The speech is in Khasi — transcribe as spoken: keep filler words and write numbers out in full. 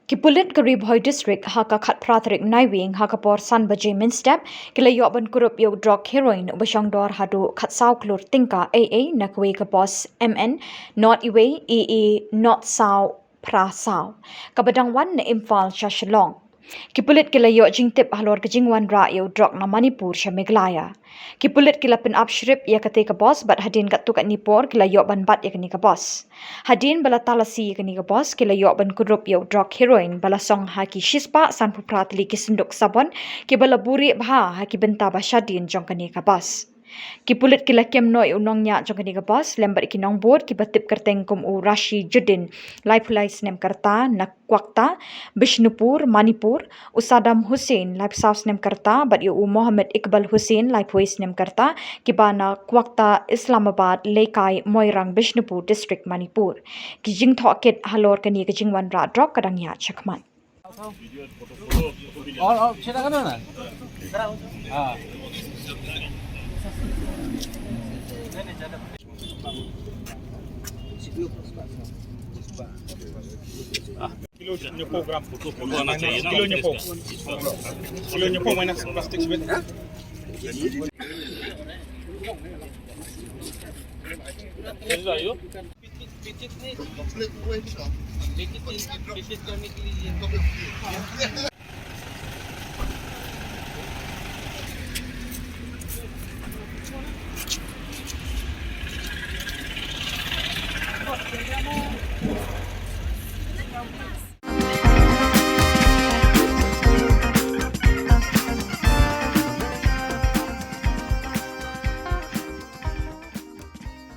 Ki pulit ka Ri Bhoi District ha ka khatphra tarik Naiwieng ha ka por san baje mynstep ki la ïoh ban kurup ïa u drok heroin uba shong dor haduh khatsaw klur tyngka ei ei na kawei ka bos M N not iwei E E not saw phra saw kaba dang wan na Imphal sha Shillong. Ki pulit ki la ïoh jingtip halor ka jingwanrah ïa u drok na Manipur sha Meghalaya. Ki pulit ki la pynap shrip ïa katei ka bos bad hadien katto katne por ki la ïoh ban bat ïa kane ka bos. Hadien ba la talasi ïa kane ka bos ki la ïoh ban kurup ïa u drok heroin ba la song ha ki shispah sanphew phra tylli ki synduk sabon kiba la buhrieh bha ha ki bynta ba shadien jong kane ka bos. Ki pulit ki la kem noh ïa u nongñiah jong kane ka bos lem bad ki nongbud kiba tip kyrteng kum u Rashiduddin, laiphew lai snem ka rta, na Kwakta, Bishnupur, Manipur, u Saddam Hussain, laiphew saw snem ka rta, bad ïa u Mohammed Iqbal Hussain, laiphew wei snem ka rta, kiba na Kwakta, Islamabad, Leikai, Moirang, Bishnupur District, Manipur. Ki jingthoh kit halor kane ka jingwanrah drok ka dang ïaid shakhmat. और, और, छेड़ा करो ना। हाँ। किलो न्योपो ग्राम। किलो न्योपो। किलो न्योपो minus plastic sheet।